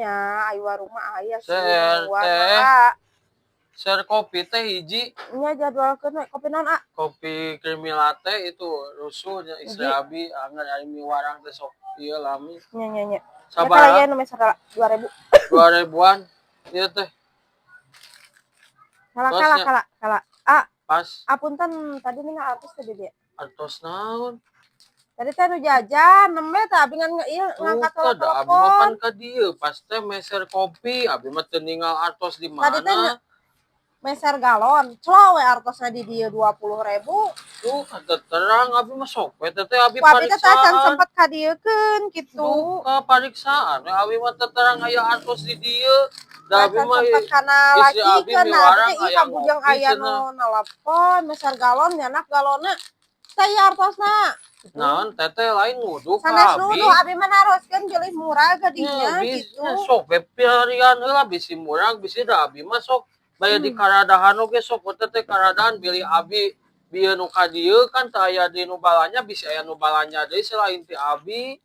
Nya, ari warung mah aya sih. Share, Nungguan teh. mah. Share kopi teh hiji. Nya, jadwalkeun we. Kopi naon, ah? Kopi creamy latte itu rusuh nya istri Hiji. abi anggar ari miwarang teh sok ieu lami. Nya nya nya. Ya Sabar. kalau ya nu meser 2000. 2000-an ieu teh. Kala Tos kala nya. Kala kala. Ah, Pas. Apunten, tadi ningal artos teh di dieu. Artos naon? Tadi teh nu jajan, nembe teh abi ngan ieu ngangkat Tuh, da abi mah telepon. Pan ka dieu pas teh meser kopi, abi mah teu ningal artos di Tadi teh mana. Meser galon, clo we artosna di dieu 20.000. Tuh, kata terang abi mah sok we teh teh abi Ku abi teh tacan pariksaan. Sempet ka dieukeun gitu. Duh, ka pariksaan we abi mah teu terang aya artos di dieu. Da abi Tacan mah sempet kana istri abi lacikeun, nah abi miwarang teh ih aya kabujang ngopi aya nu cenah. Nelpon meser galon, nyanak galonna teh artosna. Gitu. Naon, teteh lain nuduh ka Sanes abi. Nuduh, abi mah naroskeun bilih murah ka dinya Nya, gitu. Nya sok we pilarian heula bisi murah bisi da abi mah sok baya di karadahan oge sok we teh karadahan bilih abi bieu nu ka dieu kan teu aya di nu balanja, bisi aya nu balanja deui selain ti abi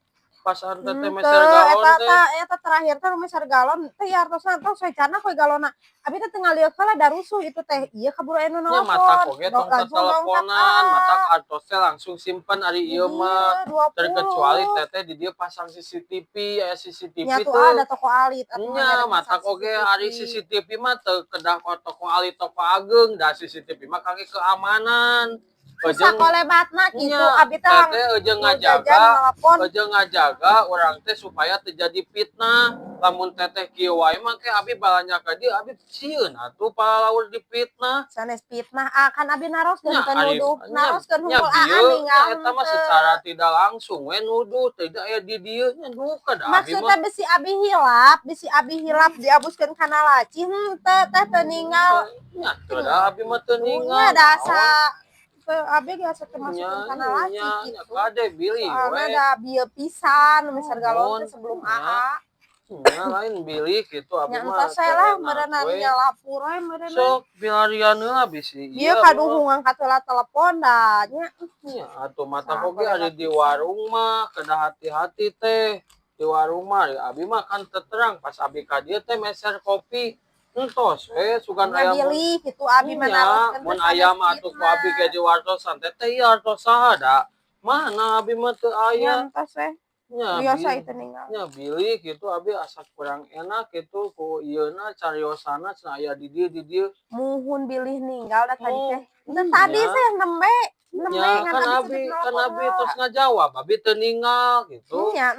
pasan teteh Henteu, meser galon eta teh. Ta eta terakhir teh nu meser galon teh ya artosna tos we canak we galonna. Abi teh teu ngalieu heula da rusuh itu teh. Ieu kaburu aya nu Nya matak nelpon. oge tong Langsung dongkap teteleponan, ah. matak artos teh langsung simpen ari Di ieu mah. dieu 20. Terkecuali teteh di dieu pasang CCTV, aya CCTV Nya tuh teu. Ada toko alit atuh mah Nya nyari matak pasang oge ari CCTV. CCTV mah teu kedah ka toko alit, toko ageng, da CCTV mah kangge keamanan. Ejeng Sakolebatna kitu nya abi teh teteh eujeung nu jajan ngajaga nelpon. Eujeung ngajaga urang teh supaya terjadi fitnah. Lamun teteh kieu wae mah ke abi balanja ka dieu abi sieun atuh palalaur dipitnah. Sanes fitnah, ah, kan abi naroskeun Nya teu ari nuduh, nya naroskeun nya hungkul aa bieu ninggal nya eta mah henteu. Secara tidak langsung we nuduh tidak aya di dieu nya duka da abi mah. Maksudna bisi abi hilap diabuskeun kana laci henteu teh teu ninggal. Nya teu da abi mah teu Nya ninggal. da asa teu abi ge asa teu Nya masukkeun kana laci nya nya kitu. Kade bilih Soalna we. Da bieu pisan meser galon Muhun teh sebelum nya. AA. Nya lain bilih gitu abi Nya mah entos teu we lah enak meureunna we. Nya lapur we meureunna. Sok pilarian heula bisi Ieu ieu abi mah. Kaduhung ngangkat heula telepon da nya. Nya atuh matak oge Sakolebat ari di pisan. Warung mah kedah hati-hati teh. Di warung mah ari abi mah kan teu terang pas abi ka dieu teh meser kopi. Entos we sugan Nya aya mun bilih kitu abi mah nya naroskeun mun teh sanes aya mah atuh ku abi fitnah. Ge diwartosan teteh ieu artos saha da. Mana abi mah teu Nya aya. Entos we. Nya Biasa bilih itu ninggal. Nya bilih kitu abi asa kurang enak kitu ku ieuna cariosana cenah aya di dieu di dieu. Muhun bilih ninggal da tadi Oh, teh. Teu tadi nya. Teh nembe, nembe Nya ngan kan abi abi sedek kan nelpon abi heula. Tos ngajawab abi teu ninggal gitu. Nya.